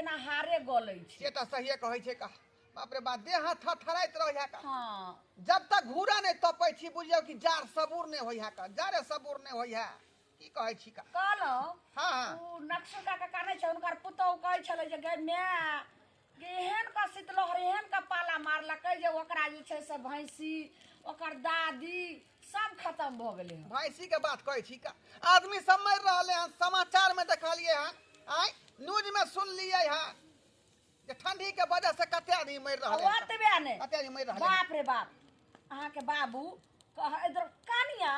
जेना हारे गलै छै। से तऽ सहिए कहै छै का। बाप रे बाप, देह हाथ थरथराइत रहै है का। हँ। जब तक घूरा नहि तपै छी बुझियौ कि जार सबूर नहि होइ है का, जारे सबूर नहि होइ है। की कहै छी का? कहलहुँ हँ हँ। ओ नक्सु काका कानै छै, हुनकर पुतहु कहै छलै जे गे माय गे, एहन का शीतलहर एहन का पाला मारलकै जे ओकरा जे छै से भैंसी ओकर दादी सब खत्म भऽ गेलै हन। भैंसी के बात कहै छी का? आदमी सब मरि रहलै हन, समाचार में देखलियै हन, आँय न्यूज में सुनलियै हन जे ठंडी के वजह से कते आदमी मरि रहलै हन। ओतबे नहि, कते आदमी मरि रहलै हन। बाप रे बाप, अहाँके बाबू कह इधर कनिया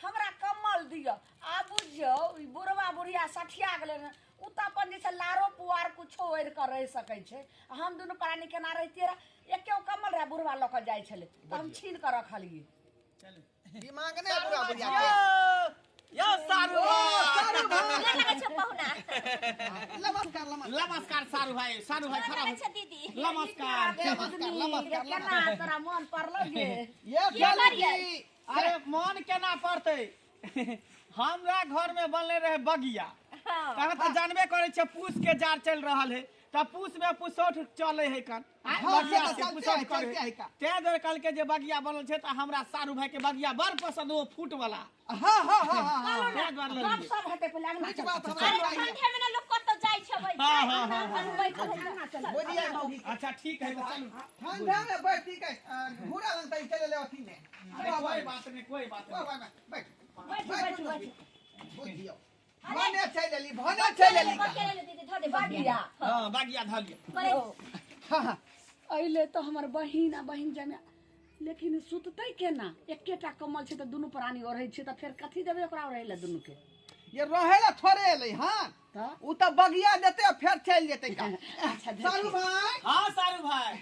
हमरा कम्बल दिअ। आ बुझियौ ई बुढ़वा बुढ़िया सठिया गेलै हन, ओ तऽ अपन जे छै लारो पुआर कुछो ओढ़ि कऽ रहि सकै छै, आ हम दुनू प्राणी केना रहितियै रह? एके गो कम्बल रहै, बुढ़वा लऽ कऽ जाइ छलै तऽ हम छीन कऽ रखलियै। दिमाग नहि बुढ़ा बुढ़िया के। यौ सारू भाई, सारू भाई। गोर लगै छौ पहुना। नमस्कार नमस्कार नमस्कार सारू भाई, सारू भाई गोर खड़ा लगै हो। छौ दीदी। नमस्कार नमस्कार नमस्कार। केना तोरा मन पड़लो गे? ये की चलू करियै? जी। अरे मन केना पड़तै, हमरा घर में बनले रहे बगिया। हँ। तहन तऽ जानबे करै छै पूस के जार चलि रहल है, तऽ पूस में पुसौठ चले है कन। हँ, बगिया से तऽ से चलते पुसौठ है, करे चलते है का। तें दुआरे कहलकै जे बगिया बनल छै तऽ हमरा सारू भाई के बगिया बड़ पसंद, ओ फूट वाला। हाँ हाँ हाँ हाँ हाँ। तें दुआरे गप लेलियै। सब हेतै पहिले अंगना ठीक चल। बात हमरा अरे चाहिए। ठंडे में ना लोग कतौ जाइ छै बैठे। हाँ, हाँ, हाँ, हाँ। बैठल है। अंगना चल। बुझियै मौगी। अच्छा ठीक है तऽ चलू। ठंडा में बैठी के घूरा लंग तई चले ले अथी ने। अरे कोई बात नहीं, कोई बात वाह नहीं। वाह बैठ बैठू बैठू बैठू। बुझियौ भने चलि एली, भने चलि एली का। बगिया ले ले दीदी, धऽ दे बगिया। हाँ बगिया धऽ लिअ। करै हाँ हाँ। अइले तऽ हमर बहिन आ बहिन जमे, लेकिन सुततै केना? एकेटा कम्बल छै तऽ दुनू प्राणी ओढ़ै छै, तऽ फेर कथी देबै ओकरा ओढ़ै लए दुनू के? ये रहे ला थोड़े एलै हन। तऽ उ तऽ बगिया देतै आ फेर चलि जेतै का। अच्छा देखियौ। सारू भाई। हाँ सारू भाई।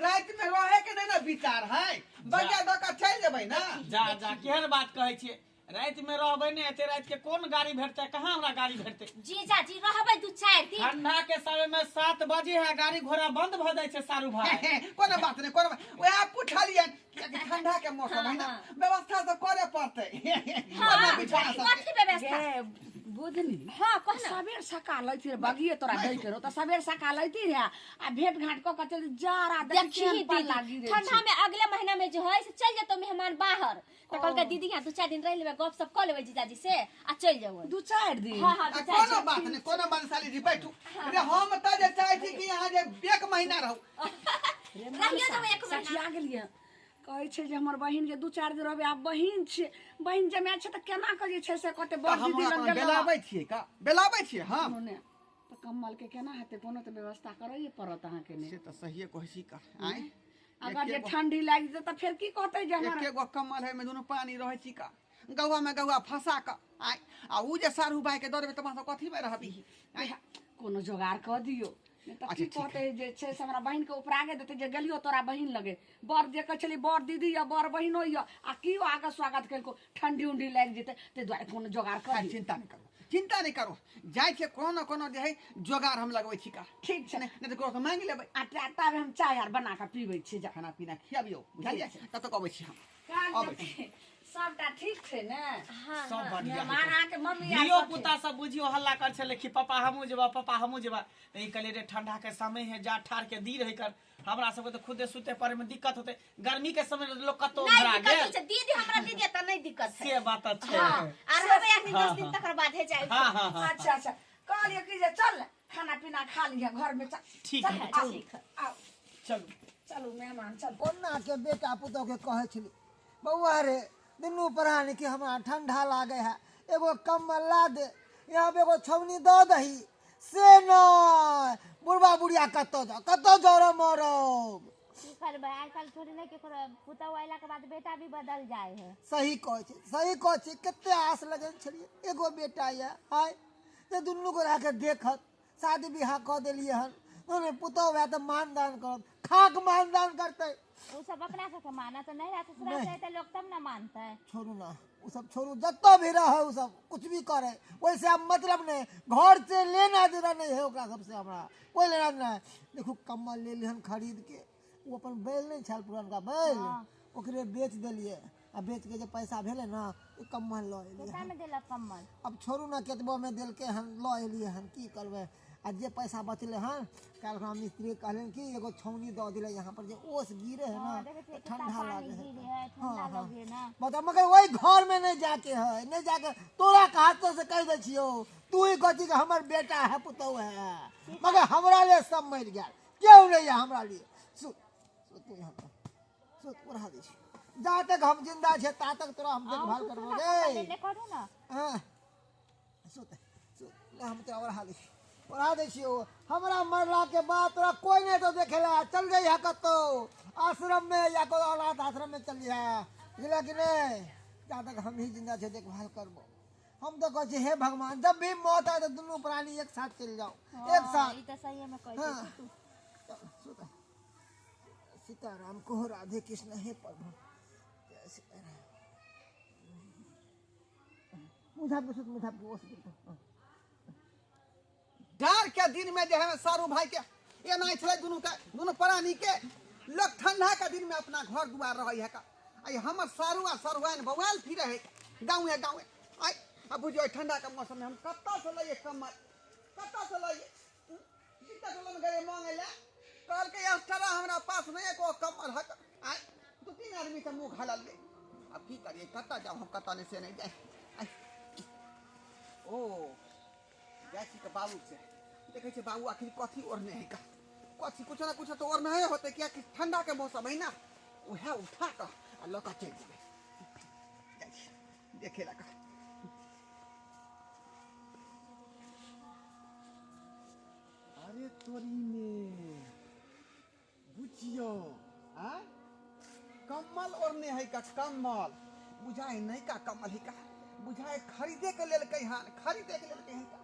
राति में रहे के नहि ने विचार है, बगिया दऽ कऽ चलि जेबै ना। जा जा, केहन बात कहै छियै? राति में रहबै ने, एते राति के कोन गाड़ी भेटतै? कहाँ हमरा गाड़ी भेटतै? जीजाजी रहबै 2-4 दिन। ठंडा के समय में 7 बजे है, गाड़ी घोड़ा बंद भ जाइ छै सारू भाई। कोनो बात नहि, कोनो बात। वएह पुछलियै कियाकि ठंडा के मौसम है ना, व्यवस्था सब करे पड़तै। हाँ, बिछाना सब कथी व्यवस्था? गे बुधनी। हाँ कह ना। सबेर सकाल अइती रे, बगिए तोरा दै के रहो तऽ सबेर सकाल अइती रे आ भेंट घाट कऽ के चलि जाड़ा देखी देखी पर लागी दीदी, रहै ठंडा छै। में अगले महीना में जो है से चल जेतो मेहमान बाहर, तऽ कहलकै दीदी यहाँ 2-4 दिन रहि लेबै, गप सप कऽ लेबै जीजाजी से आ चलि जेबै। 2-4 दिन? हाँ हाँ आ 2-4 कोनो दिन। बात नहि, कोनो बात नहि साली जी बैठू। रे हम तऽ जे चाहै छी कि अहाँ जे 1 महीना रहू। रे रहियो जेबै 1 महीना। सठिया गेलियै, कहै छै जे हमर बहिन के 2-4 दिन रहबै। आब बहिन छियै, बहिन जमाए छै तऽ केना कऽ जे छै से कहतै बड़ तऽ हम दीदी लग अपन गेलहुँ। बेलाबै छियै का, बेलाबै छियै हम। ने तऽ कम्बल के केना हेतै? कोनो तऽ व्यवस्था करैए पड़त अहाँके ने। से तऽ सहिए कहै छी का। आँय अगर जे ठंडी लागि जेतै तऽ फेर की कहतै जे हमर एके गो कम्बल है में दुनू पानी रहै छी का, गौआ में गौआ फंसा कऽ। आँय आ उ जे सारू भाई के दऽ देबै तऽ सब कथी में रहबी? आँय कोनो जोगाड़ कऽ दियौ, नहि तऽ अच्छा, की ठीक है। कहतै जे छै से हमरा बहिन के उपरागे देतै जे गेलियो तोरा बहिन लगे, बड़ जे कहै छलियै बड़ दीदी यऽ बड़ बहिनो यऽ आ की आगे स्वागत केलको, ठंडी उंडी लागि जेतै, ताहि दुआरे कोनो जोगाड़ कऽ दियौ। चिंता नहि करू, चिंता नहि करू, जाइ छियै कोनो ने कोनो जे है जोगाड़ हम लगबै छी का। ठीक छै। नहि नहि तऽ ककरोसँ माँगि लेबै। आ तब हम चाय आर बना कऽ पीबै छी, जा खाना पीना खियाबियौ बुझलियै, तब तक अबै छी हम। अबै छी। सबटा ठीक छै ने? हाँ, सब बढ़िया। मेहमान अहाँके मम्मी आर धियो सब पुता सब बुझियो हल्ला कर छलै कि पापा हमहूँ जेबा, पापा हमहूँ जेबा। तऽ ई कहलियै रे ठंडा के समय है, जा ठार के दी रही कर, हमरा सबके तऽ खुदे सुते पड़े में दिक्कत होते, गर्मी के समय में लोग कतौ नहीं घरा दिक्कत गेल। होइ छै दीदी, हमरा दीदी एतऽ नहीं दिक्कत है। से बात छै। हाँ, आ रहबै अखनी 10 दिन तकर बाद हे जाइ। हाँ, हाँ, हाँ। अच्छा अच्छा, कहलियै कि जे चल खाना पीना खा लिहे घर में, चल। ठीक चल, है, आउ, ठीक है। आउ। चलू चलू मेहमान चलू। कोना के बेटा पुतोह के कहै छली बौआ रे दुनू प्राणी के हमरा ठंडा लागे है, एगो कम्बल ला दे, यहाँ पे एगो छौनी दऽ दही, से नहि बुढ़बा बुढ़िया कतऽ जाउ, कतऽ जाउ रे मरब। की करबै, आइ काल्हि थोड़े नहि केकरो पुतहु अयलाके बाद बेटा भी बदल जाइ है। सही कहै छै, सही कहै छै। कते आस लगेने छलियै एगो बेटा यऽ आइ जे दुनू गोराके देखत, शादी बियाह कऽ देलियै हन, ओहिमे पुतहु हए तऽ मानदान करत, खाक मानदान करतै। ओ सब अपना सबके मानत नहि रहत, ससुराल से एतै लोक तब ने मानतै। छोड़ू ना ओ सब छोड़ू, जतऽ भी रहै ओ सब कुछ भी करै ओहिसँ आब मतलब नहि, घर से लेना देना नहि है ओकरा सबसँ, हमरा कोइ लेना देना नहि। देखू कम्बल लेली हन खरीद के, ओ अपन बैल नहि छल पुरनका बैल, ओकरे बेच देलियै आ बेच के जे पैसा भेलै ने ओ कम्बल लऽ एलियै। केतना में देलक कम्बल? अब छोड़ू ना, केतबो में देलकै हन लऽ एलियै हन, की करबै। आ जे पैसा बचलै हन काल्हि हम मिस्त्री कहलनि कि एगो छौनी दऽ दिले यहाँ पर जे ओस गिरे है ना हाँ, देखै छियै तऽ कितना ठंडा पानी लागे है गिरे है हाँ ठंडा हाँ लगे ना मतलब मगर वही घर में नहीं जाके है नहीं जाके तोरा के हाथ से कह दै छियौ तू ही कहती कि हमर बेटा है पुतहु है मगर हमरा लिए सब मरि गेल केओ नहीं है हमरा लिए सुत सुत तू यहाँ पर सुत ओढ़ा दै छियौ जा तक हम जिंदा छियै ता तक तोरा हम हाँ, देखभाल सुतू करबो ना, कम्बल गे लेने करू ना हाँ सुत सुत ले हम तोरा ओढ़ा दै छियौ ओढ़ा दै छियौ हमरा मरला के बाद तोरा कोई नहीं तो देखेला चल जइहा कतौ आश्रम में या कोनो अनाथ आश्रम में चल जइहा बुझला कि नहीं जा तक हम ही जिंदा छै देखभाल करबो हम तो कहै छियै हे भगवान जब भी मौत आए तो दुनू प्राणी एक साथ चलि जाओ एक हाँ, साथ ई तऽ सहिए में कहै हाँ छै सुतू। चल, सुत सीताराम को राधे कृष्ण हे प्रभु जय सीताराम मुझा के सुत मुझा के ओस गिरतो हाँ। जाड़ के दिन में जे है सारू भाई के एना छलै दुनू के दुनू प्राणी के लोग ठंडा के दिन में अपना घर दुआर रहै है का आई हमर सारू आ सरुआइन बौआल फिरे है गाँवे गाँवे आई आ बुझियौ ठंडा के मौसम में हम कतऽ से लइए कम्बल कतऽ से लइए जितना टोला में गए मांगे ले कहलकै एक्स्ट्रा हमरा पास नहीं एको कम्बल है आय दू तीन आदमी से मुँह घललियै आब की करियै कतऽ जाउ हम कतऽ नहि से नहि जाय आय ओ जाइ छी तऽ बाबू से देखै छियै बाबू आखिर कथी ओढ़ने है का कथी कुछ ना कुछ तऽ ओढ़ने होतै कियाकि ठंडा के मौसम है ना उएह उठा कऽ आ लऽ कऽ चलि जेबै जाइ छी देखे लए कऽ अरे तोरी में बुझियो आ कम्बल ओढ़ने है का कम्बल बुझाए नहीं का कम्बल है का बुझाए खरीदे के लेलकै हन खरीदे के लेलकै हन का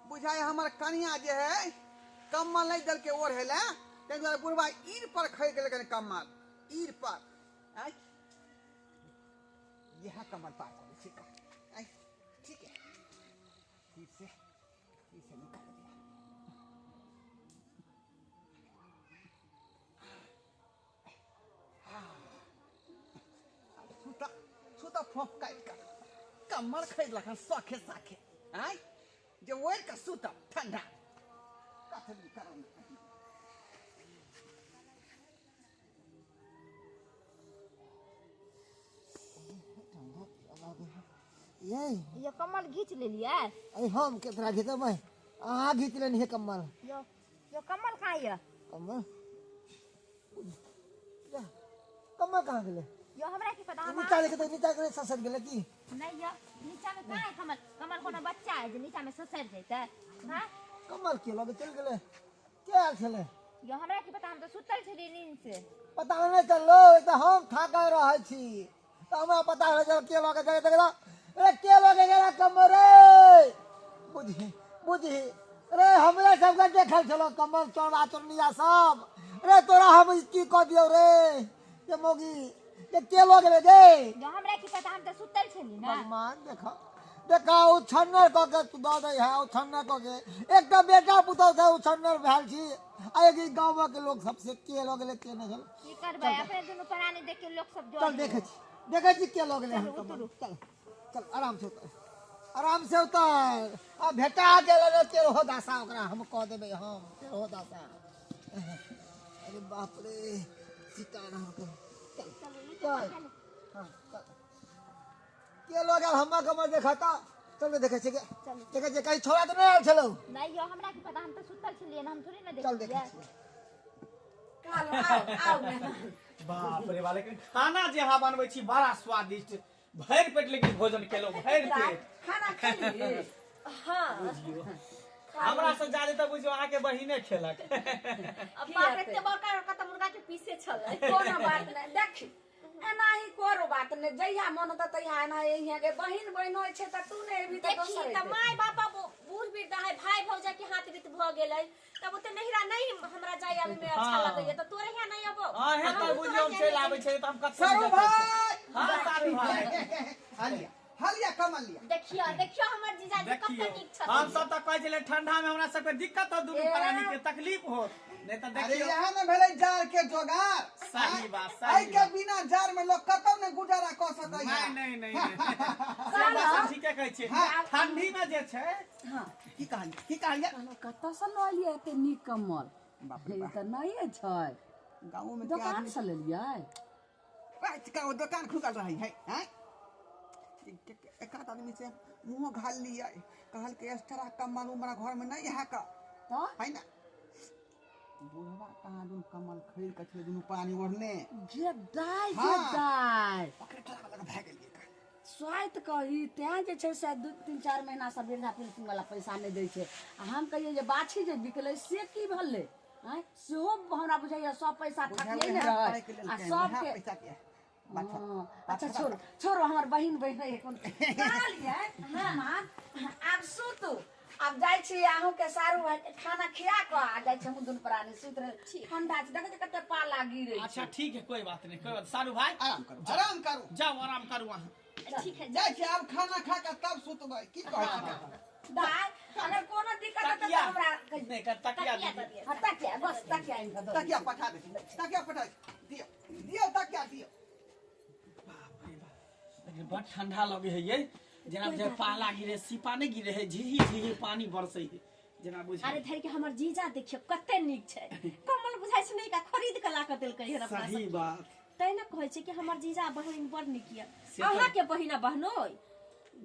बुझाए हमर कनिया जे है कम्बल नहीं देलकै ओढ़े ले ताहि दुआरे बुढ़बा ईर पर खरीद के लेलकै कम्बल ईर पर आँय इएह कम्बल पार करै छै का आँय ठीक है फिर से निकाल दिया सुता सुता फोफ काटि कऽ कम्बल खरीदलक हन शौखे साखे आँय जे ओढ़ि कऽ सुतब ठंडा कथी करब ये यो कम्बल घीच लेलियै अरे हम केतना घिचबै अहाँ घीच लेनी है कम्बल यो यो कम्बल कहाँ यऽ कम्बल जा, कम्बल कहाँ गेलै यो हमरा की पता हम नीचा लेके तऽ नीचा के ससरि गेलै की नहीं यो नीचा में कहाँ है कम्बल कम्बल कोनो बच्चा है जे नीचा में ससरि जेतै हाँ कम्बल के लगे चलि गेलै के आयल छलै यो हमरा की पता हम तऽ सुतल छलियै नींद से पता नहि चललो एक तऽ हम थाकल रहै छी तऽ हमरा पता नहि चलल के लऽ के गेलै देखला रे के लऽ के गेला कम्बल रे बुझही बुझही रे हमरे सबके देखल छलो कम्बल चोरबा चोरनिया सब रे तोरा हम की कऽ दियौ रे ये मौगी ये के लऽ गेलै गे यो हमरा की पता हम तऽ सुतल छली ना भगवान देखा देखा ओ छन्नर कऽ के तू दऽ दै है ओ छन्नर कऽ के एकटा बेटा पुतहु छै ओ छन्नर भेल छी आ एक ई गाँवक लोक सबसे के लऽ गेलै के नहि गेलै की करबै अपने दुनू प्राणी देख के लोक सब चल जल देखै छी देखै छी के लऽ गेलै हन चलू, उतरू। चल चल आराम से उतर आराम से उतर आ भेटा गेल रे तेरहो दासा ओकरा हम कऽ देबै हम तेरहो दासा अरे बाप रे सीताराम के चल चल हाँ चल के लऽ गेल हमर कमर देखता चल ने देखै छियै के देखै छियै कहीं छोड़ा तऽ नहि आयल छलौ नहीं यो हमरा की पता हम तऽ सुतल छलियै ना हम थोड़ी ना चल देखै देखलियै छियै कहलहुँ आउ आउ मेहमान बाप रे बा लेकिन खाना जे अहाँ बनबै छी बड़ा स्वादिष्ट भरि पेट लेकिन भोजन केलहुँ भरि पेट खाना खेली हाँ बुझियौ हमरा से ज्यादा तऽ बुझियौ अहाँके बहिने खेलक अब बाप रे, एते बड़का बड़का तऽ मुर्गा के पीसे छलै कोनो बात नहि देखी एनाही करो बात नहि जहिया मन होतौ तहिया एना एहिया गे बहिन बहिन होइ छै तऽ तू नहि एबही तऽ देखी दोसर तऽ एतै। माय बाप आब बूढ़ वृद्ध है भाई भौजा के हाथ बीत भऽ गेलै तब ओते नहिरा नहीं हमरा जाय आबे में अच्छा हाँ। लगैया तऽ तोरे यहाँ नहीं अबो अहें तऽ हमहूँ बुझियौ तोरा हम यहाँ चलि नहीं आबै छै तऽ हम कतौ सरू नहि देखै भाई छी। हाँ सारू भाई हालिया हलिया कमल लिया। देखियो देखियो हमर जीजाजी कते देखियो नीक छथिन। हम सब तऽ कहै छलै ठंडा में हमरा सबके दिक्कत हो, दुनू प्राणी के तकलीफ हो, नहीं तऽ अरे देखियो। यहाँ में भेलै जार के जोगार। सही बात, सही एहि के बात। बिना जार में लोग कतौ ने गुजारा कऽ सकै है। नहीं नहीं नहीं नहीं। से बात सब ठीके कहै छियै। ठंडी में जे छै। हाँ। की कहलियै, की कहलियै? कहलहुँ कतऽसँ लऽ एलियै एते नीक कम्बल? बाप रे ई बाप। तऽ नये छै। गाँव में दोकान से लेलियै? राति का वो दुकान खुलल रही है, हैं? एक आध आदमी से मुँहो घाल लियै, कहल के एक्स्ट्रा कम्बल हमरा घर में नहीं है का। तऽ है ना, बुढ़वा कहाँ दुनू कम्बल खरीद के छलै दुनू पानी ओढ़ने। जे दाय जे हाँ। दाय ओकरे टोला लग भए गेलियै का। स्वाइत कही तैं जे छै से 2-3-4 महीना से वृद्धा पेंशन वाला पैसा नहि दै छै। आ हम कहियै जे बाछी जे बिकलै से की भेलै? आँय, सेहो हमरा बुझाइया सब पैसा ठकिए ने रहै पाइके आ लेलकै, सबके उएह पैसा के बाछा। हँ, अच्छा छोड़ू छोड़ू, हमर बहिन बहिन है कोन कहलियै। हाँ, आब सुतू, आब जाइ छी अहूँके सारू भाई के खाना खिया कऽ आ जाइ छी। हमहूँ दुनू प्राणी सुति रहल, ठंडा छै, देखै छी कते पाला गिरै छै। अच्छा ठीक है, कोई बात नहीं, कोई बात। सारू भाई आराम करू, आराम करू। जाओ आराम करू अहाँ। ठीक है। जाइ छी आब खाना खा कऽ तब सुतबै। की कहै छी? दाय, अगर कोनो दिक्कत हेतै तऽ तकिया हमरा कहि। नहीं कर तकिया तकिया दीजिए। दऽ दिअ। हाँ, तकिया, बस तकिया आनि कऽ दऽ तकिया दियौ। पठा दै छी, तकिया पठा दियौ, दियौ तकिया दियौ। बाप रे बाप, लेकिन बड़ ठंडा लगे है ये, जेना जे पाला गिरे सीपा नहीं गिरे है, झिझी झिझी पानी बरसे है जेना बुझ। अरे धरि के हमर जीजा देखियो कते नीक छै, कम्बल बुझाइ छै नहि का खरीद के ला के देलकै हन अपना सही सबके। बात। तैं ने कहै छै कि हमर जीजा बहिन बड़ नीक यऽ। से तऽ- अहाँके बहिन आ बहनोइ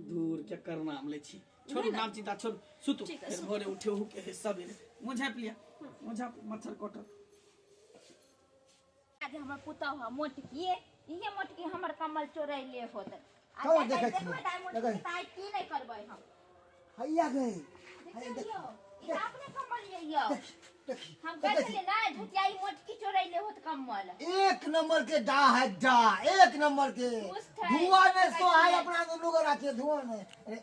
दूर के कर नाम लै छी, छोड़ू नाम चिंता छोड़ू, सुतू। ठीक है, फिर सुतू। भोरे उठे हु के है सबेरे। मुँह झाँपि लिया, मुँह झाँप, मच्छर कटत। आज हमर पुतहु है मोटकी, इहे मोटकी हमर कम्बल चोरैले होत। आ कहाँ जाके देखै छियै? देखबै तऽ आइ मोटकी देखै। के तऽ आइ की नहि करबै हम। हैया गई, हैया। देखियौ, ई तऽ अपने कम्बल ये यौ। देखी। हम कहै छलियै ने झुटिया ई मोटकी चोरैले होत कम्बल। एक नंबर के डा है डा, एक नंबर के। दुष्ट है। धुआं में सोहाय अपना दुनू को राखिए धुआं में। अरे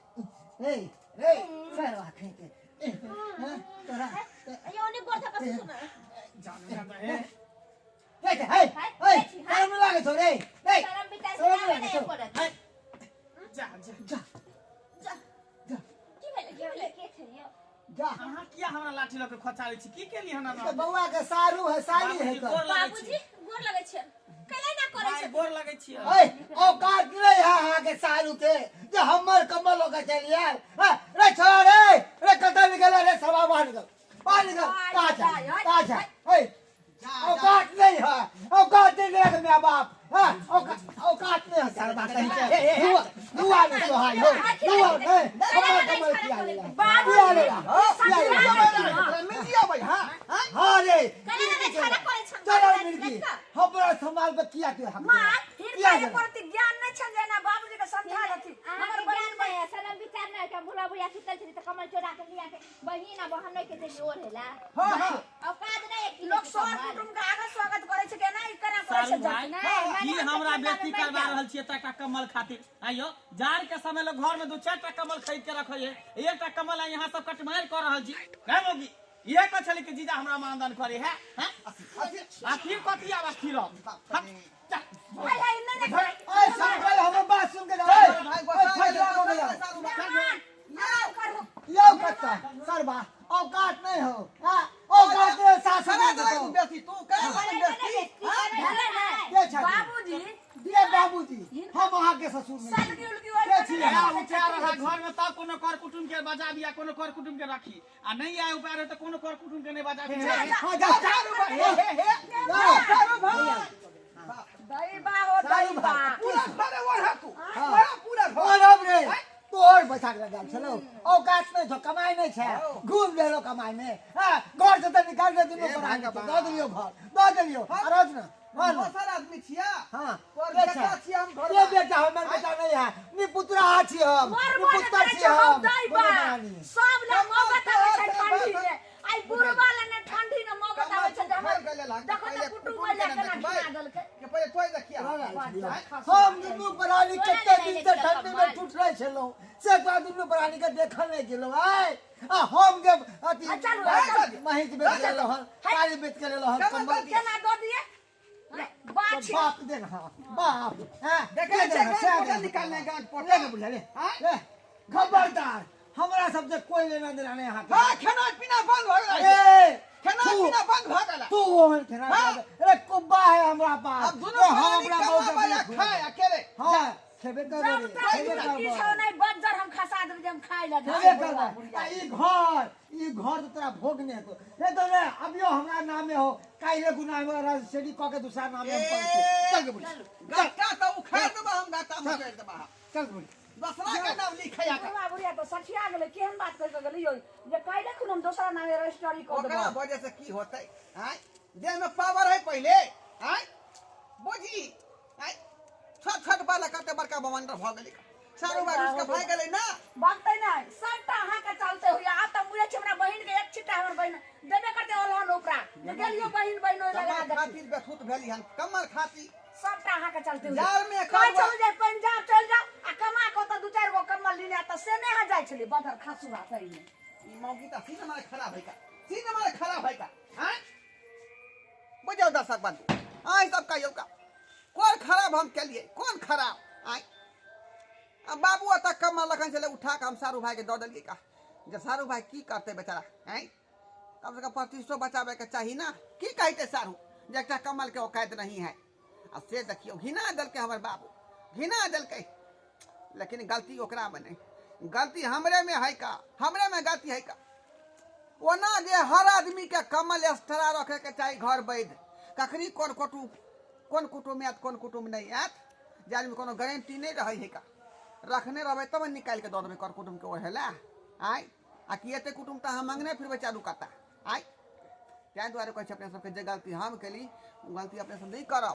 रे रे सरवा खेके हैं तोरा। यौ ओने गोर धक्का सुतू ने। जान है। देख हे हे, शरम लागे छौ रे रे? शरम बिचार शरम से लागे नहि छौ? पड़त। है, जा जा जा जा। जा। की भेलै, की भेलै, के छै यौ? जा। अहाँ किया हमरा लाठी लऽ के खोचारै छी? की केली हन? ई तऽ बौआ के सारू है, साली है बाबूजी, कर। गोर लगै छी। बाबूजी गोर लगै छै, कैला ना करै भाई छै? गोर लगै छी। ऐ औकात नहीं है अहाँ के सारू के जे हमर कम्बल लऽ के चलि आयल। हैं, रे छोड़ा रे, रे कतऽ निकल रे सवा, बाहर निकल, बाहर निकल। कहाँ छै, कहाँ छै? ऐ औकात नहीं है, औकात नहीं है मेरा बाप। हाँ, औकात नहीं है सरबा कहीं के। धुआं धुआं में सोहाई हो, धुआं नहीं हमर कम्बल किया लेला, किया लेला, किया लेला? मिल दिया भाई। हाँ हाँ। हाँ रे। कैला ना छाड़ा करै छै? चलो मिर्गी, हमरा संभाल पे किया तू हम माँ किया हिनका गेला? एको रत्ती ज्ञान नहि छनि जेना बाबूजी के समझा देथिन। अहाँके हमर बहिन ज्ञान नहि है, शरम विचार नहि है। बुढ़ा बुढ़िया सुतल छलै तऽ कम्बल चोरा के लिया के बहिन आ बहनोइ के देली ओढ़ेला। हाँ हाँ। औकात नहि है कि लोक सर कुटुम्ब के आगे स्वागत करै छै, केना ई केना करै छै? सारू भाई नहि, की माने हमरा हम तऽ बेइज्जती ठंडा करवा मे रहल छियै एकटा कम्बल खातिर? आइयो जाड़ के समय लोग घर में 2-4 टा कम्बल खरीद के रखै है, एकटा कम्बल आ यहाँ सब कटमारि कऽ रहल छी। नहीं मौगी, इहे कहै छलै कि जीजा हमरा मानदान करे है, हैं? आ फिर कथी आब अस्थिर रह? हट, जा। हाय हाय, नहि नहि। ऐ सुन पहिले हमर बात सुन के जाओ। ऐ भाई ऐ फैसला कऽ के जाओ। सारू भाई। मेहमान आराम करू। यौ कत्ता सरबा, औकात नहीं हो। हाँ, औकात नहीं सासु करा नहीं देबै देतौ। तू बेसी, तू करा देबै बेसी। हाँ? भेलै ने? के छथि? बाबूजी। के बाबूजी? हम अहाँ के ससुर नहीं छी। सलगी उलगी ओहि के छी इएह अहाँ? उपाय रहा घर में तब कोनो कर कुटुम्ब के बजाबी आ कोनो कर कुटुम्ब के रखी, आ नहीं आए उपाय रहे तऽ कोनो कर कुटुम्ब के नहीं बजाबी। हाँ जा। सारू भाई, हे हे हे। जाओ। सारू भाई। दैबा हो सारू दैबा। भाई। पूरा घर ओढ़ा तू। हाँ। ओढ़ा पूरा घर। और अब रे तोहर बैठा के लगाल छलौ, औकात नहीं छौ, कमाई नहीं छै, घूम देलो कमाई में। हाँ, घर से तऽ निकाल दे दुनू ए प्राणी के। भगवान। दऽ देलियौ घर, दऽ देलियौ। आ रोज न हाँ न। दोसर आदमी छिया। हाँ। तोहर के बेटा छै? छिया हम घर के बेटा? हमर बेटा नहीं है, नी पुत्रा छी हम, नी मरबो नहि पुत्र करै छी छै हम हम। दैबा। कोनो प्राणी। सब लग मौगत आबै छै ठंडी बाप। मे, आइ बुढ़वा लग ने ठंडी ने मौगत आबै छै जे हमर घर गेलै हन, देखो तऽ पहिले कुटुम्ब कुटुम्ब लए के केना देखबै। घिना देलकै। के पहिले तोय देखिया। हम दुनू प्राणी कते दिन से ठंडी में टूटले छलहुँ, से एकरा दुनू प्राणी के देखल नहीं गेलहुँ। आय आ हम जे अथी आ चलू, आ चलू। महींस बेच के लेलहुँ हन, साड़ी बेच के लेलहुँ हन, कमल कम्बल। केना दऽ दियै? बाछी बाप देना हाँ बाप हैं देखै दे छै देना, गाँठ से पोटा देना। निकालने गाँठ पोटा। ले ले बुढ़िया ले हाँ? ले खबरदार हमरा सबसे कोई लेना देना नहीं यहाँ के। हाँ खाना पीना बंद भऽ गेलै ए खाना तू- पीना बंद भऽ गेलै तू ओहन खेना हाँ? अरे कुब्बा है हमरा पास अब दुनू ए, हम प्राणी अपना बहुत कमाबै आ अपने खाए अकेले हाँ खेबे करबै जब रे, तक खेबे करबै। किछो नहि बज्जर हम खसा देबै जे हम खाइ लए खेबे जाइ करबै। आ ई घर ई घर तो तोरा भोग नहीं हेतो नहीं तो रे अभियो हमरा नामे हो काल्हि गुना में रजिस्ट्री कऽ के दूसरा नामे हम करै छियै। चल के बुढ़ी गट्टा तऽ उखाड़ि देबा हम गट्टा मुचड़ि देबा चल के बुढ़ी दोसरा के नाम लिखै आ बुढ़वा बुढ़िया तो सठिया गेलै केहन बात कहि कऽ गेलै यौ जे काल्हि खुन हम दोसरा नामे रजिस्ट्री कऽ ओकरा देबै वजह से की होतै आँय देह में पावर है पहिले आँय बुझी आँय छोट छोट बालक कते बड़का बवंडर भऽ गेलै सारू बार उसके भऽ गेलै ना बगतै नहि सबटा अहाँके चलते होइया आब तऽ बुझै छी हमरा बहिन के एक छिट्टा हमर बहिन देबे करतै ओलहन उपरा जे गेलियो बहिन बहिन ओहि लगा कमर देखी खातिर बेथुत भेली हन कमर खातिर सबटा अहाँके चलते होइया जार में कहै करुआ छलहुँ जे पंजाब चलि जाउ आ कमा कऽ तऽ दू चारि गो कम्बल लेने आयब तऽ से नहि अहाँ जाइ छलियै बदर खासुरा सहीमे ई मौगी तऽ सीन मारे खराब है का सीन मारे खराब है का आँय बुझियौ दर्शक बंधु आँय सब कहियौ का कोन खराब हम केलिए कोन खराब आँय आ बाबू ओतऽ कमल लखन छलै उठा कऽ हम सारू भाईके दऽ देलियै का जे सारू भाई की करतै बेचारा आँय कम से कम प्रतिष्ठो बचाबैके चाही ना की कहतै सारू जे एकटा कमलके औकात नहीं है आ से देखियौ घिना देलकै हमर बाबू घिना देलकै लेकिन गलती ओकरामे नहि गलती हमरेमे है का हमरेमे गलती है का ओना जे हर आदमीके कमल एक्स्ट्रा रखैके चाही घर बैद कखनी कोन कुटुम कोन कुटुम आयत कोन कुटुम नहि आयत जे आदमी कोनो गारंटी नहि रहै है का रखने रहबै तब ने निकालि कऽ दऽ देबै कर कुटुमके ओढ़ै लए आँय आ कि एते कुटुम तऽ अहाँ मङ्गने फिरबै चारू काता आँय ताहि दुआरे कहै छै अपने सबके जे गलती हम केली ओ गलती अपने सब नहि करब।